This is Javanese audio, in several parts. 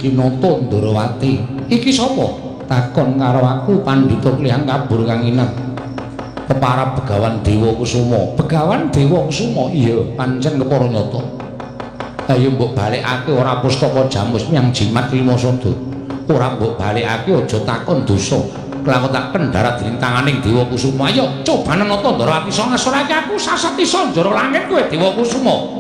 Iki Nata Ndarawati. Iki sapa? Takon karo aku Pandhita Klihang kabur kanginan. Keparap Begawan Dewa Kusuma. Begawan Dewa Kusuma? Iya, pancen kepara nyata. Ayo mbok balekake ora pustaka Jamus yang jimat lima sada. Ora mbok balekake aja takon dosa. Kelakon tak kendharat dening tanganing Dewa Kusuma. Ayo cobane Nata Ndarawati iso ngasorake aku sasat iso njara langit kowe Dewa Kusuma.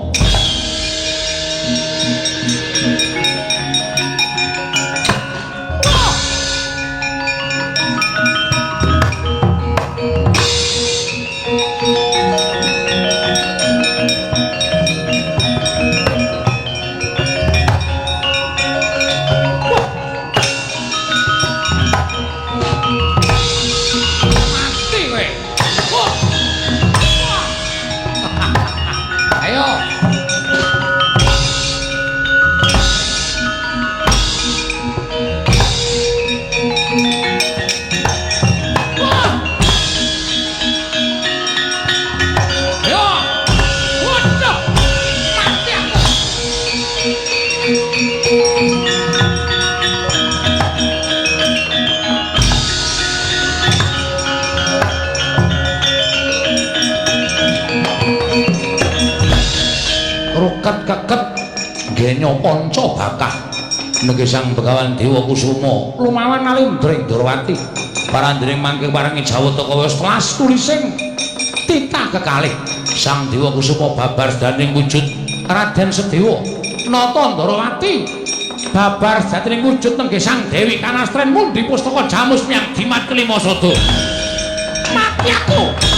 Keket genyo panca bakah nengge Sang Begawan Dewa Kusuma lumawan alindring Ndrawati parandring mangke parengi Jawata kaya telas tulising titah kekalih Sang Dewa Kusuma babar sedaning wujud Raden Sedewa Nata Ndrawati babar sejatining wujud nengge Sang Dewi Kanastren mundi pustaka Jamus miyang jimat kelima sada. Mati aku.